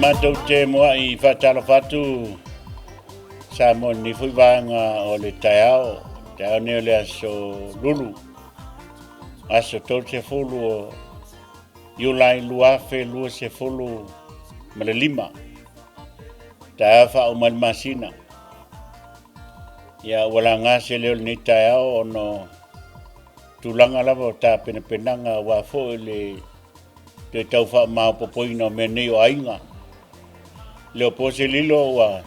Matou te muai faatalofa atu Samoa i lenei foi vaega o le taeao, taeao nei o le aso Lulu, aso 30 o Iulai 2025, taeao faauma ai le masina. Ia ua laga se leo i lenei taeao ona o tulaga lava o tapenapenaga aua foi le toe tau faamaopoopoina o mea nei o aiga. Le o po se lilo ua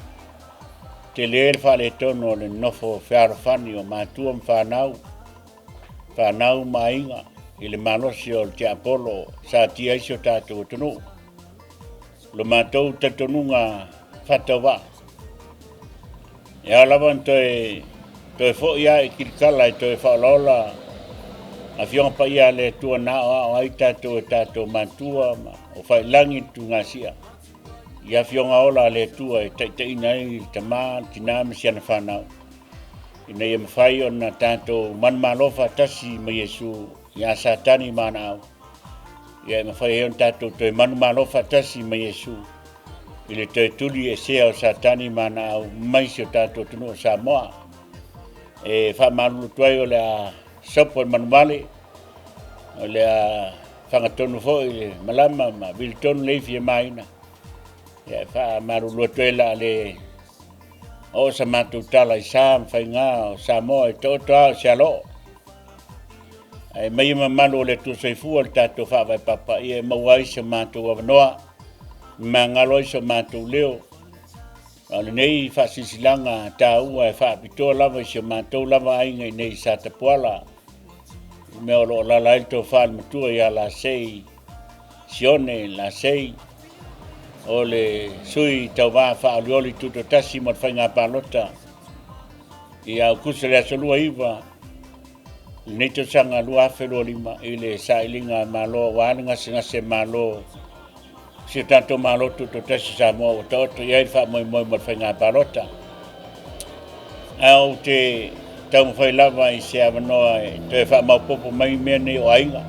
tele le faaletonu o le nofo fealofani o matua ma fanau, fanau ma aiga i le malosi o le tiapolo sa atia ai si o tatou atunuu. Lo matou talitonuga faatauvaa, e ao lava ona toe foi lava i Kilikala e toe faaolaola Afioga Paia a le Atua na aoao ai tatou e tatou matua ma o faiilagi le tuigasia i Afioga ola a le Atua e taitaiina ai le tama, le tina ma si ana fanau, ina ia mafai ona tatou manumalo faatasi ma Iesu ia Satani ma ana au, ia e mafai ai ona tatou toe manumalo faatasi ma Iesu i le toe tuli esea o Satani ma ana au mai si o tatou atunuu o Samoa. E faamalulu atu ai o le a sopo i le manuvale, o le a fagatonu foi le malama ma vilitonu le ifi e maina. Ia e faamalulu atu ai o le a le oo sa matou tala i sa ma faiga o Samoa e taoto lava o se aloo. Ae maia mamalu o le Atua Soifua le tatou faavae papa ia e maua ai so matou avanoa, magalo ai so matou leo. A o lenei faasilasilaga taua e faapitoa lava i si o matou lava aiga i nei i Satapuala, i mea o lo o alaala ai le tofa i le matua ia Lasei Sione Lasei, o le sui tauva faaolioli tutoatasi mo le faiga palota i Aukuso le aso 29 lenei tausaga 2025 i le sailiga Malo aua le gasegase Malo si o tatou Malo Tutoatasi Samoa ua taoto i ai le faamoemoe mo le faiga palota. Ae ou te taumafai lava i se avanoa e toe faamaopoopo mai mea nei o aiga.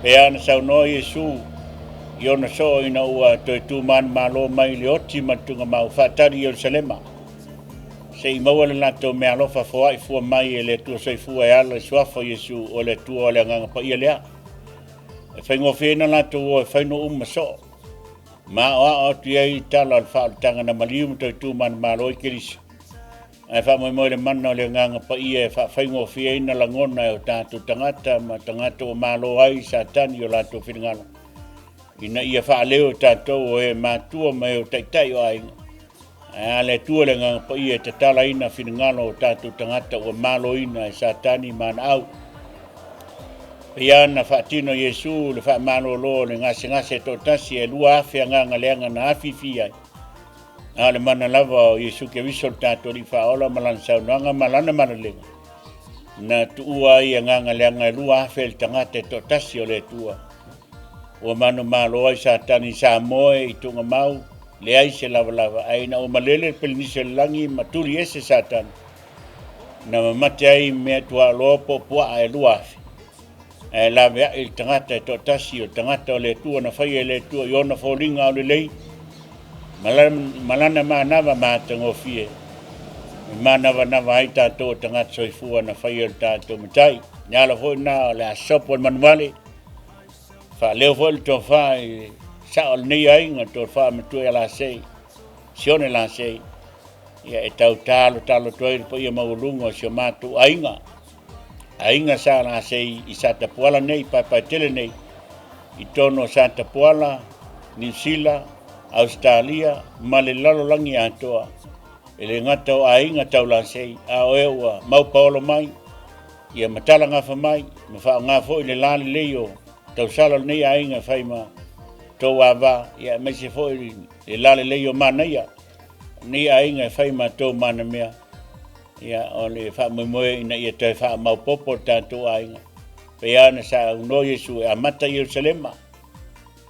Pei lava ona saunoa Iesu i ona soo ina ua toe tumanumalo mai le oti ma le tugamau faatali i Ierusalema se i maua le latou meaalofa foai fua mai e le Atua Soifua e ala i suafa o Iesu o le Atua o le Agaga Paia lea. E faigofie ai ona latou o e fai nuu ma soo, ma aoao atu i ai tala o le faaolataga na maliu ma toe tumanumalo ai Keriso. Ae faamoemoe le mana o le Agaga Paia e faafaigofie ai na lagona e o tatou tagata ma tagata ua malo ai Satani i o latou finagalo, ina ia faaleo e tatou o e matua ma e o taitai o aiga. Ae a le Atua le Agaga Paia e tatalaina finagalo o tatou tagata ua maloina e Satani ma ana au. Pei ona faatino Iesu le faamalolo o le gasegase toatasi e 2,000 agaga leaga na afifi ai. A o le mana lava o Iesu Keriso le tatou Alii Faaola ma lana saunoaga ma lana malalega, na tuua ai agaga leaga e 2,000 le tagata e toatasi o le Atua. Ua manumalo ai Satani i Samoa i tugamau, leai se lavalava, ae ina ua malele le pelenisi o le lagi ma tuli ese Satani, na mamate ai mea tuaaloa po o puaa e 2,000. Ae laveai le tagata e toatasi o le tagata o le Atua na faia e le Atua i ona foliga aulelei ma lana manava matagofie, e manavanava ai tatou o tagata soifua na faia e le tatou Matai. Le ala foi lena o le a sopo le manuvale, faaleo foi le tofa i sao o lenei aiga, tofa matua ia Lasei, Sione Lasei, ia e tau talotalo atu ai le paia maualuga o si o matou aiga, aiga sa Lasei i Satapuala nei, Paepaetele nei, i totonu o Satapuala, Niu Sila, Ausetalia ma le lalolagi atoa. E le gata o aiga tau Lasei, a o e ua maupaolo mai, ia matala gafa mai, ma faaaoga foi le lalelei o tausala o lenei aiga e fai ma tou ava, ia aemaise foi le lalelei o manaia lenei aiga e fai ma tou manamea. Ia, o le faamoemoe ina ia toe faamaopoopo le tatou aiga. Pei lava ona saunoa Iesu e amata i Ierusalema,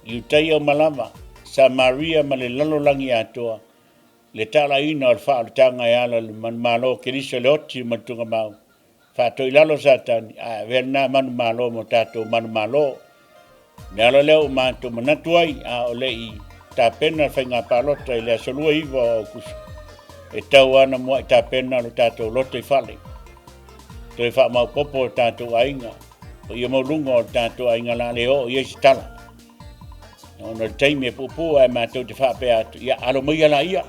Iutaia o Malava, Samaria ma le lalolagi atoa, le talaiina o le faaolataga e ala i le manumalo o Keriso le oti ma le tugamau, faatoilalo Satani, ae avea lena manumalo mo tatou manumalo. Le ala lea ua matou manatu ai, a o le i tapena le faiga palota i le aso 29 o Aokuso, e tatau lava ona muai tapena lo tatou loto i fale, toe faamaopoopo o tatou aiga, paia maualuga o le tatou aiga o le a le oo i ai se tala. Ona o le taimi e puupuu ae matou te faapea atu, ia alo maia laia.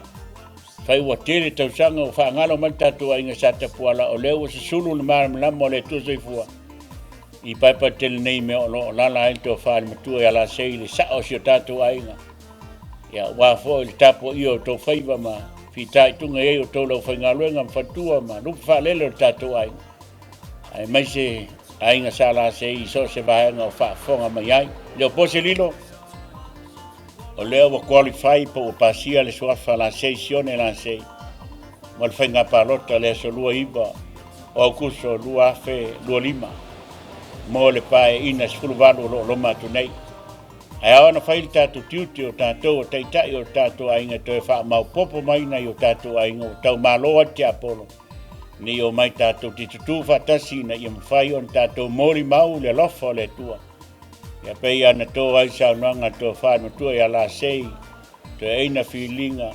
Fai ua tele tausaga ua faagalo mai le tatou aiga sa Tapuala, o lea ua susulu le malamalama o le Atua Soifua i Paepaetele nei mea o lo o lala ai le tofa i le matua ia Lasei, le sao o si o tatou aiga. Ia, aua foi le tapuaia o tou faiva ma fitaituga i ai o tou laufaigaluega ma faletua ma lupe faalele o le tatou aiga, aemaise aiga sa Lasei i so o se vaega o faafofoga mai ai. Le o po se lilo, o lea ua qualify po ua pasia le suafa Lasei Sione Lasei mo le faiga palota le aso 29 o Aukuso 2025 mo le paeaiga 18 o lo o loma atu nei. Ae ao ona fai le tatou tiute o tatou o taitai o le tatou aiga e toe faamaopoopo mai nai o tatou aiga ua taumalo ai le tiapolo, ina ia omai tatou te tutū faatasi ina ia mafai ona tatou molimau le alofa o le Atua. Ia pei ona to ai saunoaga a le tofa matua ia Lasei, Toeaina Filiga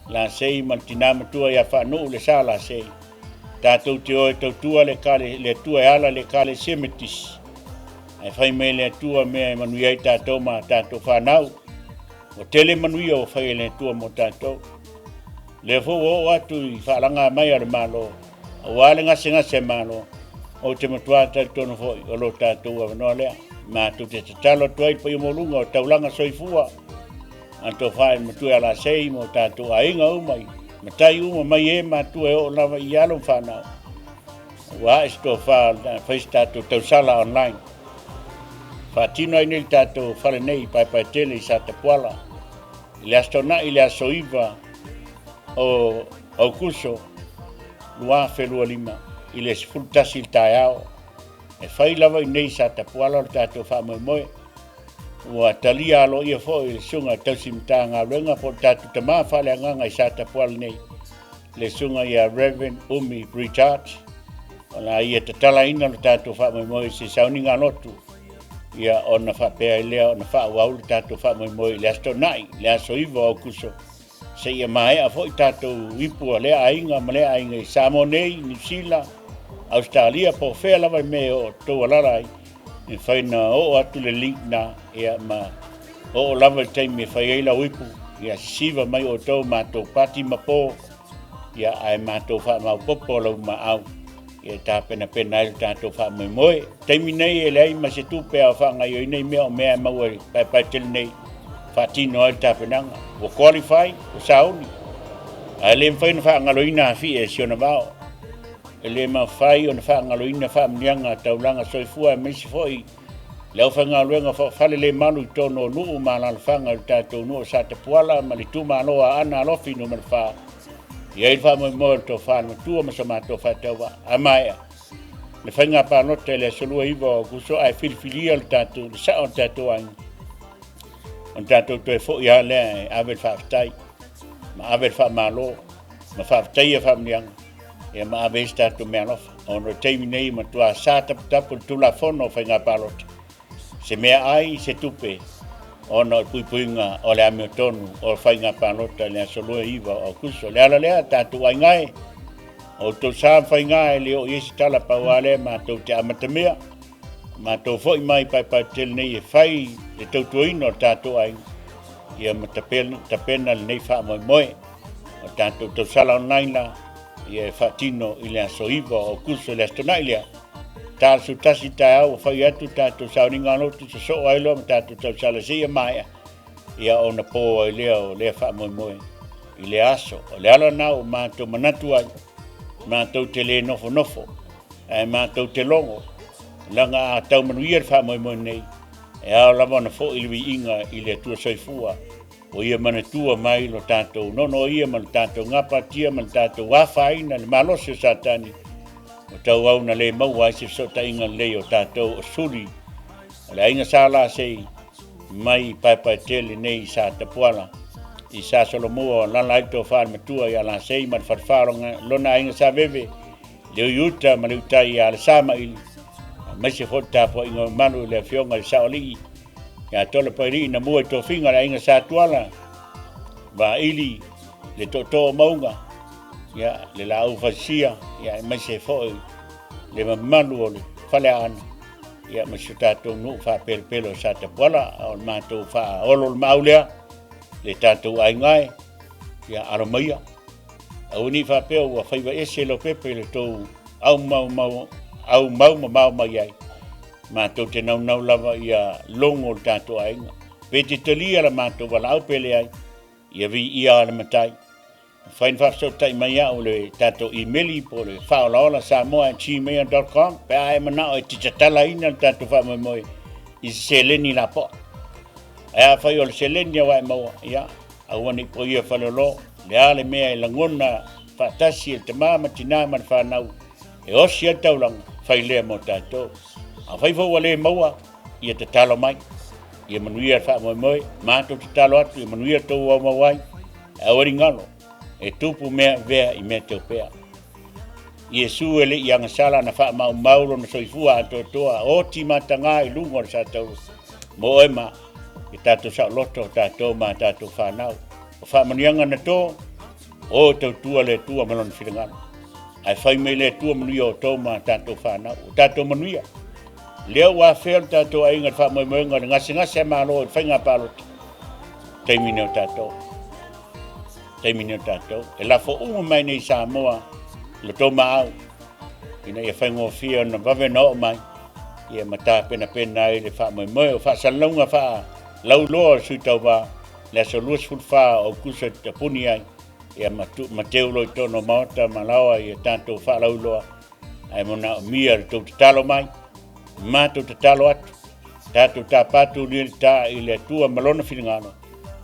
Lasei ma le tina matua ia Faanuu le Sa Lasei. Tatou te o e tautua le kale, le Atua e ala le Ekalesia Metotisi. Ae fai mai le Atua mea e manuia ai tatou ma tatou fanau. Ua tele manuia ua fai e le Atua mo tatou. Lea foi ua oo atu i faalaga mai a le Malo, aua le gasegase Malo, ou te matua talitonu foi o lo tatou avanoa lea. Matou te tatalo atu ai le paia maualuga o taulaga soifua, a le tofa i le matua ia Lasei ma o tatou aiga uma i matai uma mai e matua e oo lava i alo ma fanau. Ua ae se tofa fai se tatou tausala online. Faatino ai nei le tatou fale nei i Paepaetele i Satapuala. I le Aso Toonai i le aso 9 o Aukuso 2025 i le 11 i le taeao. E fai lava i nei Satapuala o le tatou faamoemoe. Ua talia aloaia foi le susuga tausi Matagaluega po o le tatou tama faaleagaga i Satapuala nei, le susuga ia Reverend Umi Bridgart, o la ia tatalaina le tatou faamoemoe i se sauniga lotu, ia ona faapea ai lea ona faaauau le tatou faamoemoe i le Aso Toonai, le aso 9 o Aukuso, seia maea foi tatou ipu a lea aiga ma lea aiga i Samoa nei, Niu Sila, Ausetalia, po o fea lava le mea o outou alala ai, e mafai ona oo atu le link na, ia ma oo lava i le taimi e fai ai lau ipu, ia sisiva mai outou matou pati ma po, ia ae matou faamaopoopo lau maau, ia tapenapena ai le tatou faamoemoe. Taimi nei e leai ma se tupe a faagaoioina nei mea o mea e maua i Paepaetele nei, faatino ai le tapenaga. Ua qualify, ua sauni, ae le mafai ona faagaloina afie e si ona vao. E le mafai ona faagaloina faamanuiaga taulaga soifua aemaise foi le aufaigaluega faafalelemalu i totonu o nuu ma alaalafaga i le tatou nuu o Satapuala ma le itumalo o Aana Alofi Nu.4. I ai le faamoemoe o le tofa le matua ma so matou faatauvaa. A maea le faiga palota i le aso 29 o Aokuso ae filifilia le tatou le sao o le tatou aiga, ona tatou toe foi lava lea e ave le faafetai ma ave le faamalo ma faafetaia faamanuiaga, ia ma ave ai se tatou meaalofa. Ona o le taimi nei e matua sa taputapu le Tulafono o Faiga Palota, se meaai, se tupe, ona o le puipuiga o le amiotonu o faiga palota i le aso 29 o Aukuso. O le ala lea, tatou aiga e, o outou sa ma faiga e le oo i ai se tala, pau lava lea matou te amatamea, matou foi mai Paepaetele nei e fai le tautuaina o le tatou aiga, ia ma tapena lenei faamoemoe. O tatou tausala online la, ia e faatino i le aso 9 o Aukuso i le Aso Toonai lea. Ta le 11 taeao ua fai atu tatou sauniga lotu sosoo ai loa ma tatou tausala seia maea, ia ona po ai lea o lea faamoemoe i le aso. O le ala lena ua matou manatu ai, matou te le nofonofo, ae matou te logo, leaga a tau manuia le faamoemoe nei, e ao lava ona foi le viiga i le Atua Soifua. Ua ia manatua mai lo tatou nonoia ma lo tatou gapatia ma lo tatou afaina i le malosi o Satani, ua tauau na le maua ai se fesootaiga lelei o tatou o suli o le aiga sa Lasei mai Paepaetele nei i Satapuala i Sa Solomua o lala ai le tofa le matua ia Lasei ma le falefa lona aiga sa Veve, le Uiuta ma le Utai ia Alesamaili, aemaise foi le tapuaiga mamalu i le afioga i le Saoalii ia Tolepailii na mua i tofiga le aiga Sa Tuala. Vaili, le tootoo o Mauga, ia, le laau fasia, ia, aemaise foi le mamalu o le Faleaana, ia, ma si o tatou nuu faapelepele o Satapuala. A o le matou faaolo o le maau lea, le tatou aiga e, ia, alo maia. Aua ne i faapea ua faiva ese Lopepe i le tou aumau mamao mai ai. Matou te naunau lava ia logo le tatou aiga. Pe te talia la matou valaau pe leai, ia viia le Matai. Mafai ona faafesootai mai au le tatou imeli po o le faaolaolasamoa@gmail.com pe a e manao e te tatalaina le tatou faamoemoe i se seleni lapoa. Ae afai o le seleni ua e maua, ia, aua ne i poia faleolo, le a le mea e lagona faatasi e le tama ma tina ma le fanau e osi ai le taulaga, fai lea mo tatou. Afai foi ua le maua, ia tatalo mai. Ia manuia le faamoemoe, matou tatalo atu, ia manuia tou aumau ai. Aua ne i galo, e tupu mea avea i mea teupea. Iesu e le i agasala na faamaumau lona soifua atoatoa, oti mataga i luga o le sataua. Mo oe ma e tatou saoloto o tatou ma tatou fanau. O faamanuiaga na to, o tautua le Atua ma lona finagalo. Ae fai mai le Atua manuia o outou ma tatou fanau. O tatou manuia. Lea ua afea le tatou aiga i le faamoemoega o le gasegase a Malo i le faiga palota. Taimi nei o tatou. Taimi nei o tatou. E lafo uma mai nei Samoa lo tou maau ina ia faigofie ona vave na oo mai ia ma tapenapena ai le faamoemoe o faasalalauga faalauiloa o le sui tauva le aso 24 o Aukuso e tapuni ai ia ma, ma teulo i totonu o maota ma laoa ia tatou faalauiloa ae manaomia le tou tatalo mai matou tatalo atu tatou tapatu lia le tā i le Atua ma lona finagalo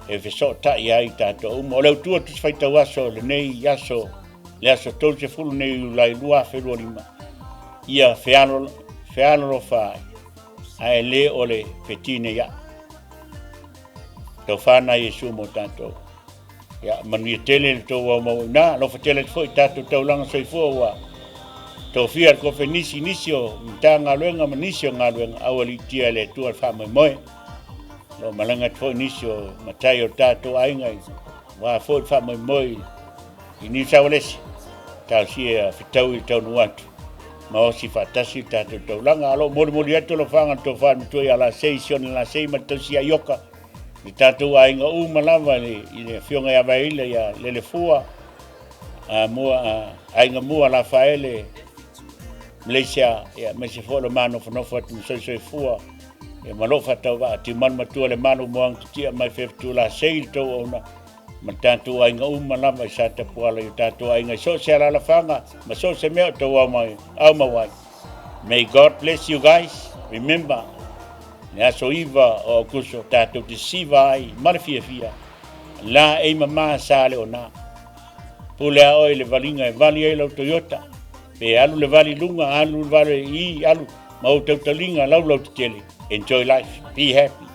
e fesootai ai tatou uma. O le autua Tusi Faitau Aso lenei aso, le aso 30 nei Iulai 2025, ia fealolofa ai, ae le o le fetineiai. Taufa na Iesu mo tatou. Ia, manuia tele le tou aumau i ina. Alofa tele atu foi i tatou taulaga soifua ua tofia le kofe nisi, nisi o Matagaluega ma nisi o galuega aualiitia e le Atua le faamoemoe. O lo o malaga atu foi nisi o matai o tatou aiga i aua foi le faamoemoe i Niu Saualesi. Talosia fetaui le taunuu atu ma osi faatasi le tatou taulaga. A o lo o molimoli atu alofaga le tofa i le matua ia Lasei, Sione Lasei ma le tausi ia Ioka, le tatou aiga uma lava i le afioga ia Vaeila ia Lelefua, a mua, aiga mua Lafaele, Malaysia, ia, aemaise foi lo manofonofo atu ma soisoifua, ia, ma lou faatauvaa Tiumalu Matua le Malu Moang Titia mai Fefutu Lasei le tou auna ma le tatou aiga uma lava i Satapuala i o tatou aiga i so o se alaalafaga ma so o se mea o tou aumau ai. May God bless you guys. Remember, le aso 9 o Aukuso tatou te siva ai ma le fiafia. La e mama sa le ona. Pule a oe le valiga e vali ai lau Toyota. Pe alu le vali lunga, alu le vali i, alu ma ou tautaliga lau lau tetele. Enjoy life, be happy.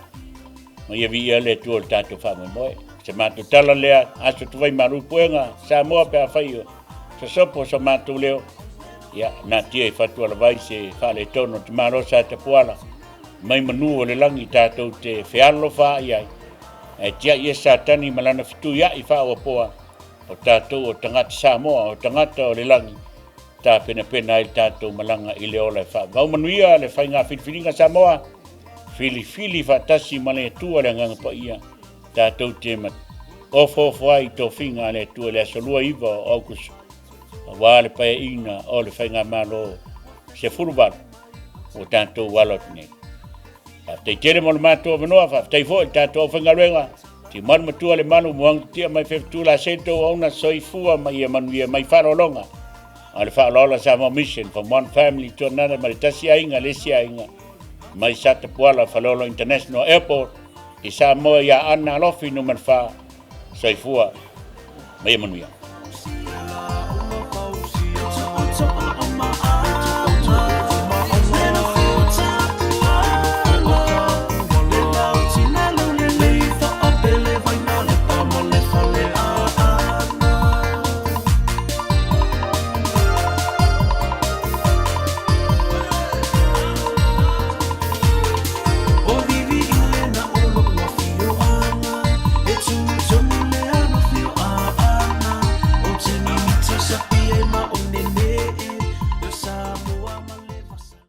Ma ia viia le Atua o le tatou faamoemoe. Se matou tala lea, aso tuvai malu puega, Samoa pe a fai o sosopo so matou leo. Ia, natia i fatualavai se faaletono te malo sa tapuala. Mai manu o le langi tatou te fealolofa ai ai. Ae tiai e Satani ma lana fetuiai faauapoa o tatou o tagata Samoa, o tagata o le lagi, tapenapena ai le tatou malaga i le ola e faavau manuia le faiga filifiliga Samoa, filifili faatasi ma le Atua le Agaga Paia, tatou te ofoofo ai i tofiga a le Atua i le aso 29 o Aukuso, aua le paeaiga o le Faigamalo 18 ua tatou alo atu nei. Faafetai tele mo le matou avanoa, faafetai foi i le tatou aufaigaluega, Tiumalu Matua le Malu, Moangi Tia mai Fefutu La Sento, Auna Soifua ma ia manuia mai faaaloaloga. A le faaaloalo Samoa Mission from one family to another ma le tasi aiga le isi aiga mai Satapuala Faleolo International Airport i Samoa ia Anna Alofi numera 4. Soifua ma ia manuia.